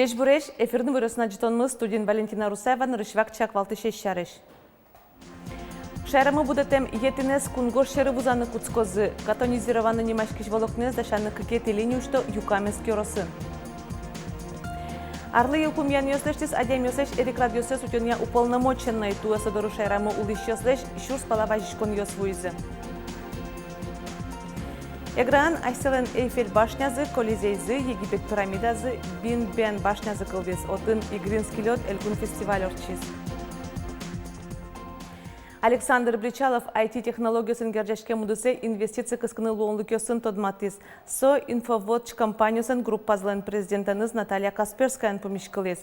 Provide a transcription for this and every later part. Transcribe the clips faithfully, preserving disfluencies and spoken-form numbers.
Ӟечбуресь! Эфирын иворъёсын ӝытонмы, студиын Валентина Русаева. Нырысь вакчияк валтӥсез сярысь. Шаерамы будэтэм етӥнэз кунгож сьӧры вузаны кутскозы. Катонизированный нимаськись волокноез дасяны кыкетӥ линия усьто Юкаменск ёросын. Арлы йылпумъянъёс лэсьтӥз адямиослэсь эрикрадъёссэс утёнъя уполномоченной. Туэ со доры шаерамы улӥсьёслэсь сюрс пала вазиськонъёс вуизы. Эграын асьсэлэн Эйфель башнязы, Колизейзы, Египет пирамидазы, Биг Бен башнязы кылдӥз. Отын «Игринский лёд» элькун фестиваль ортчиз. Александр Бречалов айти технологиосын герӟаськем удысэ инвестици кыскыны луонлыкъёсын тодматӥз. Со «Инфоводж» компаниослэн группазылэн президентэныз Наталья Касперскаен пумиськылӥз.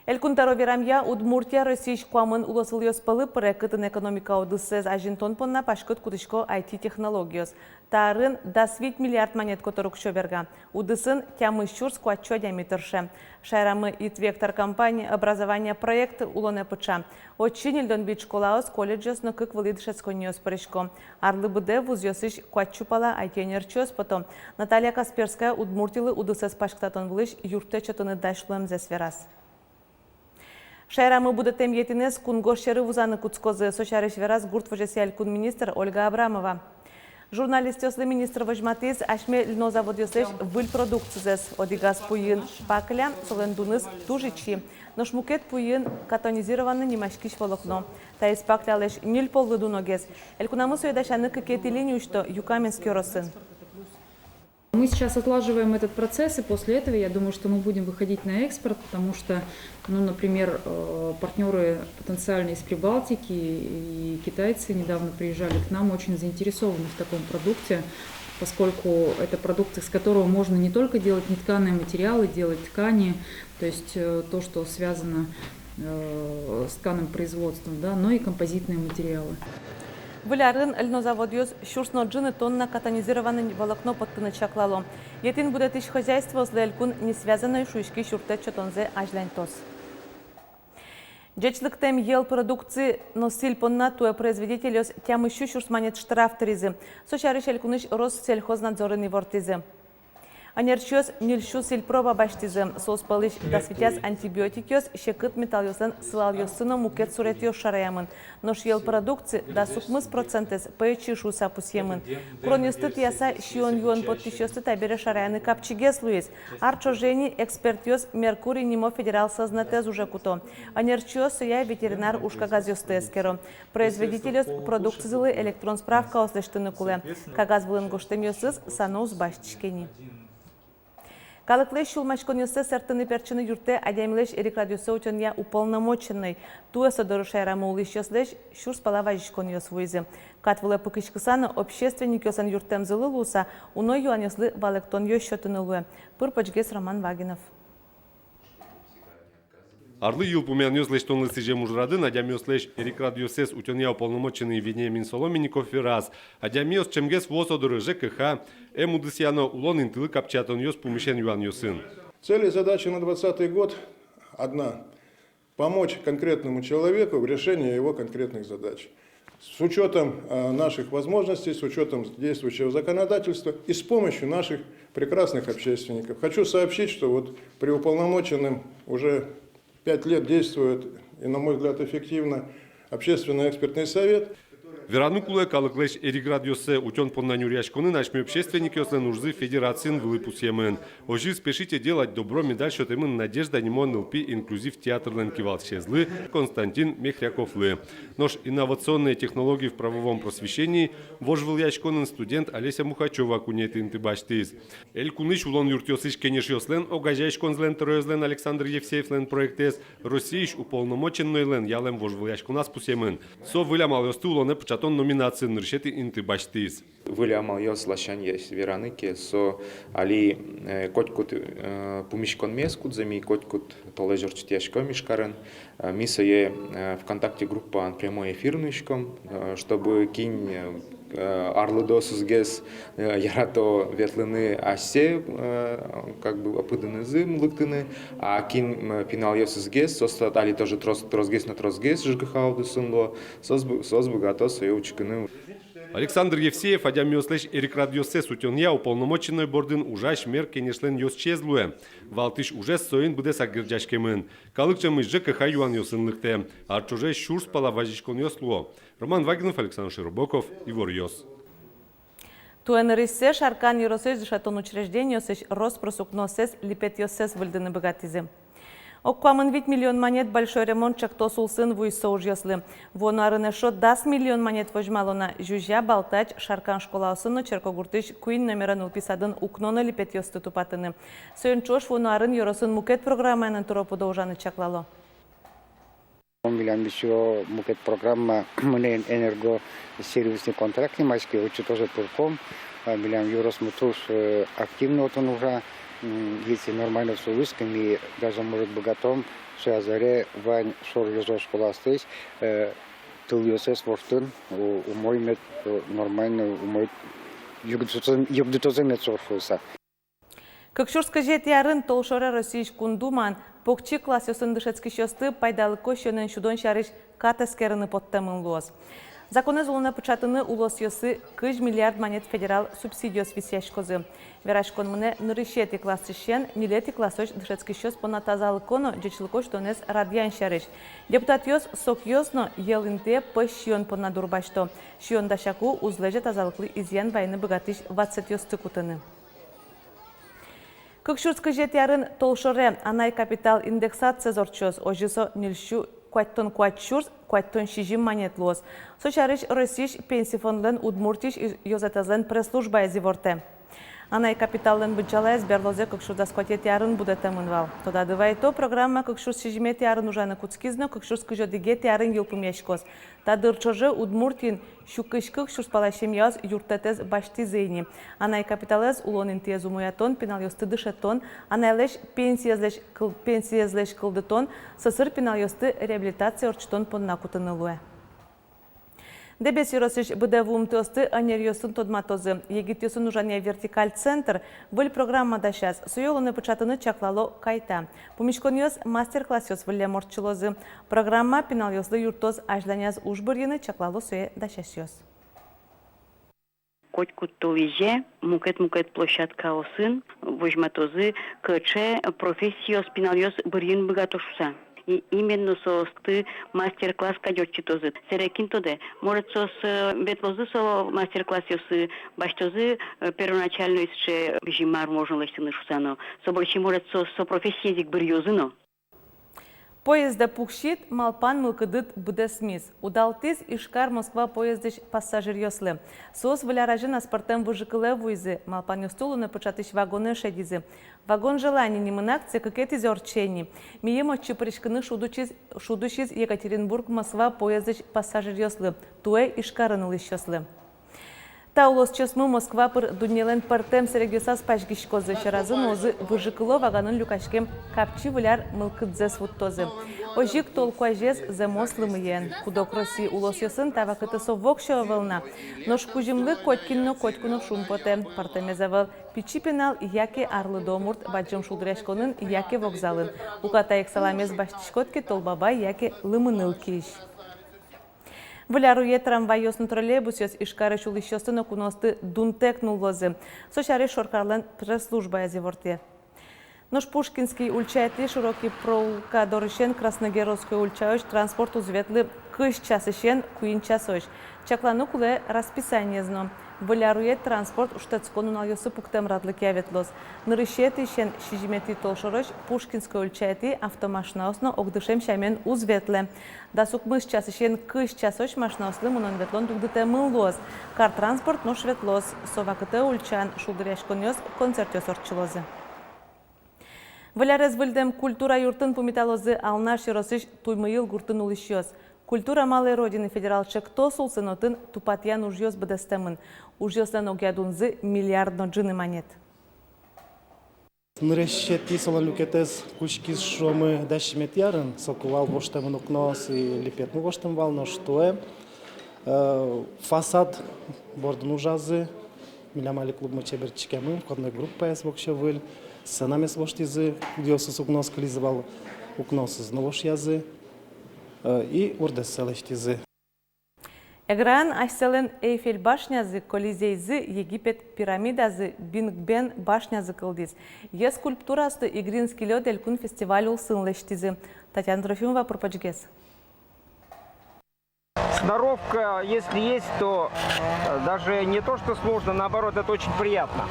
Элькун тӧро верамъя, Удмуртия Россиысь куамын улосвылъёс пӧлы пыре, кытын экономика удысэз азинтон понна паськыт кутӥсько айти технологиос. Та арын дас вить миллиард манет котыр уксё берга. Удысын тямыс сюрс куать сю адями тырше. Шаерамы «Ит Вектор» компания образование проект улонэ пыӵа. Отчы ньыльдон вить школаос, колледжъёс но кык вылӥ дышетсконниос пырисько. Арлы быдэ вузъёсысь куать сю пала айти ӧнерчиос пото. Наталья Касперская Удмуртилы удысэз паськытатон вылысь юрттэт сётыны дась луэмзэс вераз. Шаерамы будэтэм етӥнэз кунгож сьӧры вузаны кутскозы. Со сярысь вераз гурт возёсъя элькун министр Ольга Абрамова. Журналистъёслы министр возьматӥз асьме льнозаводъёслэсь выль продукцизэс. Одӥгаз пуйын пакля, солэн дуныз туж ичи. Нош мукет пуйын катонизированный нимаськись волокно. Таиз паклялэсь ньыль поллы дуногес. Элькунамы сое дасяны кыкетӥ линия усьто Юкаменск ёросын. Мы сейчас отлаживаем этот процесс, и после этого, я думаю, что мы будем выходить на экспорт, потому что, ну, например, э, партнёры потенциальные из Прибалтики и китайцы недавно приезжали к нам, очень заинтересованы в таком продукте, поскольку это продукт, из которого можно не только делать нетканые материалы, делать ткани, то есть э, то, что связано э, с тканым производством, да, но и композитные материалы. Выль арын льнозаводъёс сюрс но ӝыны тонна катонизированный волокно поттыны чаклало. Етӥн будэтӥсь хозяйствоослы элькун несвязанной шуиськись юрттэт сётонзэ азьланьтоз. Ӟеч лыктэм йӧл продукци но сӥль понна туэ производительёс тямыс сю сюрс манет штраф тыризы. Со сярысь элькунысь Россельхознадзорын ивортӥзы. Ӧнерчиос ньыль сю сӥль проба басьтӥзы. Соос пӧлысь дас витяз антибиотикъёс, секыт металлъёслэн сылалъёссы но мукет суретъёс шараямын. Нош йӧл продукци дас укмыс процентэз пӧйчи шуыса пусъемын. Куронъёсты тӥяса сиён-юон поттӥсьёсты табере шараяны капчигес луиз. Ар ӵоже ини экспертъёс «Меркурий» нимо федерал сӧзнэтэз уже куто. Ӧнерчиос соя ветеринар ужкагазъёсты эскеро. Производительёс продукцизылы электрон справкаос лэсьтыны кулэ. Кагаз вылын гожтэмъёсыз сано уз басьтӥське ни. Калыклэсь сюлмаськонъёссэ сэрттыны-пертчыны юрттэ адямилэсь эрикрадъёссэ утёнъя уполномоченной. Туэ со доры шаерамы улӥсьёслэсь сюрс пала вазиськонъёс вуизы. Кат вылэ пыкиськыса но общественникъёслэн юрттэмзылы луыса, уно юанъёслы валэктонъёс сётыны луэ. Пыр-почгес Роман Вагинов. Арлы йылпумъянъёс лэсьтонлы сӥзем ужрадын адямиослэсь эрикрадъёссэс утёнъя уполномоченный Вениамин Соломенников вераз: адямиос ӵемгес вуо со доры ЖКХ, эм удысъя но улон интылы капчиятонъёс пумысен юанъёсын. Цели и задачи на двадцатый год одна: помочь конкретному человеку в решении его конкретных задач с учётом э, наших возможностей, с учётом действующего законодательства и с помощью наших прекрасных общественников. Хочу сообщить, что вот при уполномоченном уже пять лет действует и, на мой взгляд, эффективно общественно-экспертный совет. Вераны кулэ, калыклэсь эрикрадъёссэ утён понна нюръяськонын асьме общественникъёслэн ужзы федерациын вылӥ пусъемын. Озьы «Спешите делать добро» медаль сётэмын «Надежда» нимо нылпи инклюзив театрлэн кивалтӥсезлы Константин Мехряковлы. Нош «Инновационные технологии в правовом просвещении» вожвылъяськонын студент Олеся Мухачёва куинетӥ инты басьтӥз. Элькунысь улон юртъёсысь кенешъёслэн огазеяськонзылэн тӧроезлэн Александр Евсеевлэн проектэз Россиысь уполномоченнойлэн ялэм вожвылъяськоназ пусъемын. Со выль амалъёсты улонэ пыӵатон номинациын нырысетӥ инты басьтӥз. Выль амалъёс ласянь вераны ке, со али э, котькуд э, пумиськонмес, кудзэ ми котькуд толэзь ортчытъяськом Ижкарын, э, ми сое э, ВКонтакте группаын прямой эфир нуиськом, э, чтобы кин э, Э, арлыдоосызгес, э, ярато ветлыны асьсэ, э, как бы, пыдынызы лыктыны, а кин, м, пиналъёсызгес, соос али тоже трос-, тросгес но тросгес ЖКХ удысын луо, соос бы-, соос быгато сое учкыны. Александр Евсеев адямиослэсь эрикрадъёссэс утёнъя уполномоченной бордын ужась мер кенешлэн ёзчиез луэ. Валтӥсь ужез соин быдэсак герӟаськемын. Калык ӵемысь ЖКХ юанъёсын лыктэ. Ар ӵоже сюрс пала вазиськонъёс луо. Роман Вагинов, Александр Широбоков, «Иворъёс». Туэ нырысьсэ Шаркан ёросысь дышетон учреждениосысь рос-прос укноосыз липетъёссэс выльдыны быгатӥзы. Ог куамын вить миллион манет «Большой ремонт» ӵектос улсын вуиз со ужъёслы. Вуоно арын эшшо дас миллион манет возьмало на Зюзя, Балтач, Шаркан школаосын но Черкогуртысь куинь номеро нылпи садын укно но липетъёсты тупатыны. Соин ӵош вуоно арын ёросын мукет программаен но тыро-пыдо ужаны чаклало. Милям ещё мукет программа мынэ, энергосервисный контракт нимаське, отчы тоже пырком. А милям ёросмы туж, э, активно отын ужа. М, если нормально всё луиз ке, ми даже, может, быгатом сое азьларе вань шор ёзо школаосысь, э, тылъёссэс воштыны, у-, умой мед, э, нормально, умой югдытозы, югдытозы мед шор шуыса. Кык сюрс кызетӥ арын толшоре Россиысь Кун Думаын покчи классъёсын дышетскисьёсты пайдалыко сиёнэн сюдон сярысь кат эскерыны поттэмын луоз. Законэз улонэ пыӵатыны улосъёсы кызь миллиард манет федерал субсидиос висъяськозы. Вераськон мынэ нырысетӥ классысен ньылетӥ классозь дышетскисьёс понна тазалыко но ӟечлыко сюдонэз радъян сярысь. Депутатъёс сокъёс но йӧл интые пӧсь сиён понна дурбасьто. Сиён дасяку уз лэзе тазалыклы изъян вайыны быгатӥсь ватсэтъёсты кутыны. Кык сюрс кызетӥ арын толшоре анай капитал индексациез ортчоз, озьы со ньыль сю куатьтон куать сюрс куатьтон сизьым манет луоз. Со сярысь Россиысь Пенси фондлэн Удмуртиысь ёзэтэзлэн пресс-службаез ивортэ. Анай капиталлэн быдӟалаез берлозэ кык сюрс дас куатетӥ арын будэтэмын вал. Тодады вайто, программа кык сюрс сизьыметӥ арын ужаны кутскиз но кык сюрс кызь одӥгетӥ арын йылпумъяськоз. Та дыр ӵоже Удмуртиын сю кызь кык сюрс пала семьяос юрттэтэз басьтӥзы ини. Анай капиталэз улон интыез умоятон, пиналъёсты дышетон, анайлэсь пенсиезлэсь кыл-, пенсиезлэсь кылдытон, сӧсыр пиналъёсты реабилитация ортчытон понна кутыны луэ. Дэбес ёросысь быдэ вуымтэосты ӧнеръёсын тодматозы. Егитъёсын ужанъя «Вертикаль» центр выль программа дасяз. Сое улонэ пыӵатыны чаклало кайта. Пумиськонъёс, мастер-классъёс выллем ортчылозы. Программа пиналъёслы юрттоз азьланяз уж бырйыны, чаклало сое дасясьёс. Котькуд толэзе мукет-мукет площадкаосын возьматозы, кыӵе профессиос пиналъёс бырйыны быгато шуыса. И именно соосты мастер-класс кадь ортчытозы. Сэре кин тодэ, может, соос, э, ветлозы со мастер-классъёсы, басьтозы, э, первоначальной сыӵе, бызи мар можно лэсьтыны шуыса но. Со бӧрсьы, может, соос со профессиез ик бырйозы но. Поездэ пуксид, малпан мылкыдыд быдэсмиз. Удалтӥз Ижкар — Москва поездысь пассажиръёслы. Соос Выль ар азьын аспӧртэм выжыкылэ вуизы, малпанъёсты улонэ пыӵатӥсь вагонэ шедизы. «Вагон желаний» нимын акция кыкетӥзэ ортче ини. Мийым отчы пыриськыны шуд усиз, шуд усиз Екатеринбург — Москва поездысь пассажиръёслы, туэ Ижкарын улӥсьёслы. Та улосчиосмы Москва пыр дуннелэн пӧртэм сэрегъёсаз пазьгиськозы, сьӧразы нуозы выжыкыло, вагонын люкаськем капчи Выль ар мылкыдзэс вуттозы. Озьы ик тол куазез зэмос лымыен. Куд-ог Россия улосъёсын та вакытэ со воксё ӧвӧл на. Нош кузьымлы котькин но котьку но шумпотэ. Пӧртэмез ӧвӧл пичи пинал яке арлыдо мурт бадӟым шулдыръяськонын яке вокзалын. Уката ик саламез басьтӥськод ке, тол бабай яке лымыныл киись. Выль ар уе трамвайёс но троллейбусъёс Ижкарысь улӥсьёсты но куноосты дунтэк нуллозы. Со сярысь шоркарлэн пресс-службаез ивортэ. Нош Пушкинский ульчаетӥ Широкий проулка дорысен Красногеройской ульчаозь транспорт уз ветлы кызь часысен куинь часозь. Чакланы кулэ расписаниез но. Выль ар уе транспорт шутэтскон нуналъёсы пуктэм радлыкъя ветлоз. Нырысетӥысен сизьыметӥ толшорозь Пушкинской ульчаетӥ автомашинаос но огдышем сямен уз ветлэ. Дас укмыс часысен кызь часозь машинаослы мынон-ветлон дугдытэмын луоз. Кар транспорт нош ветлоз. Со вакытэ ульчаын шулдыръяськонъёс, концертъёс ортчылозы. Выль арез выльдэм культура юртын пумиталозы Алнаш ёросысь Туймыйыл гуртын улӥсьёс. «Культура малой Родины» федерал ӵектос улсын отын тупатъян ужъёс быдэстэмын. Ужъёслэн огъя дунзы миллиард но ӝыны манет. Нырысетӥ солэн люкетэз кутскиз, шуомы, дас сизьыметӥ арын, соку вал воштэмын укноос и липетмы воштэмын вал, нош туэ Э, фасад бордын ужазы, милям али клубмы чебертӥськемын, входной группаез воксё выль, сценамес воштӥзы, кудъёсыз укноос кылизы вал, укноосыз но вошъязы, э, и урдэссэ лэсьтӥзы. Эграын асьсэлэн Эйфель башнязы, Колизейзы, Египет пирамидазы, Биг Бен башнязы кылдӥз. Йӧ скульптураосты Игринский лёд элькун фестиваль улсын лэсьтӥзы. Татьяна Трофимова пыр-почгес. Сноровка, если есть, то, э, даже не то, что сложно, наоборот, это очень приятно.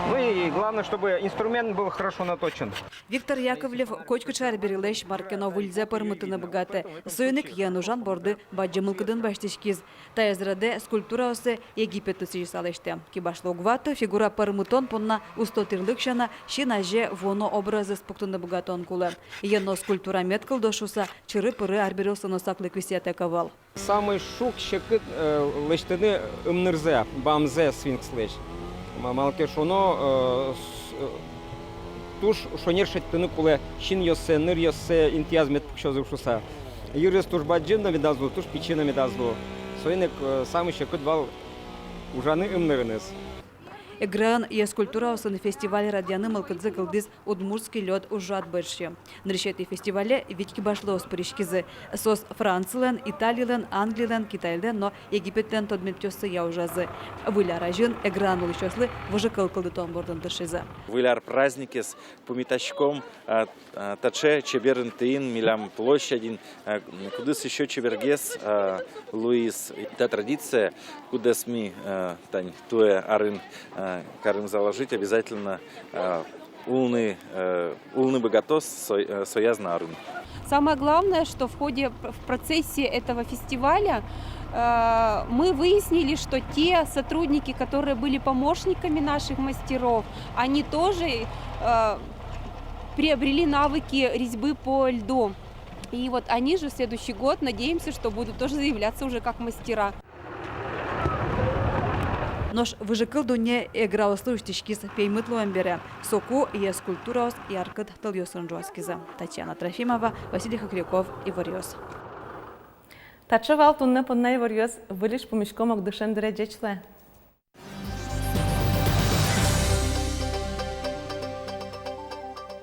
Ну и главное, чтобы инструмент был хорошо наточен. Виктор Яковлев котькыӵе арберилэсь мар ке но выльзэ пӧрмытыны быгатэ. Соин ик йӧн ужан борды бадӟым мылкыдын басьтӥськиз. Таиз радэ скульптураоссэ Египетын сӥзьыса лэсьтэ. Кибашлы уг ваты, фигура пӧрмытон понна усто тӥрлык сяна, син азе вуоно образэз пуктыны быгатон кулэ. Йӧ но скульптура мед кылдоз шуыса, чыры-пыры арберилсэ но саклык висъятэк ӧвӧл. Самый шуг-секыт, э, лэсьтыны ымнырзэ, бамзэ сфинкслэсь. Ма-, малы ке шуоно, э, с-, э, туж шонер шедьтыны кулэ синъёссэ, ныръёссэ, интыяз мед пуксёзы шуыса. Йырыз туж бадӟым но медаз лу, туж пичи но медаз лу. Соин ик, э, самый секыт вал ужаны ымнырыныз. Эграын йӧ скульптураосын фестиваль радъяны мылкыдзы кылдӥз «Удмуртский лёд» ужрад борсьы. Нырысетӥ фестивале вить кибашлыос пыриськизы. Соос Францилэн, Италилэн, Англилэн, Китайлэн но Египетлэн тодметъёссыя ужазы. Выль ар азьын Эграын улӥсьёслы выжыкыл кылдытон бордын тыршизы. Выль ар праздникез пумитаськом, а, а, таӵе чебер интыын, милям площадьын, а, кудӥз ещё чебергес, а, луиз та традиция, кудзэ ми, а, тань туэ арын, а, карим заложить, обязательно, а, улны, э, улны быгатоз со-, э, сояз нарын. Самое главное, что в ходе, в процессе этого фестиваля, э, мы выяснили, что те сотрудники, которые были помощниками наших мастеров, они тоже, э, приобрели навыки резьбы по льду. И вот они же в следующий год, надеемся, что будут тоже заявляться уже как мастера. Нош выжыкыл дунне эграослы усьтӥськиз пеймыт луэм бере. Соку йӧ скульптураос яркыт тылъёсын ӝуаськизы. Татьяна Трофимова, Василий Хохряков, «Иворъёс». Таӵе вал туннэ понна иворъёс. Выльысь пумиськом ог дышем дыре. Ӟеч луэ.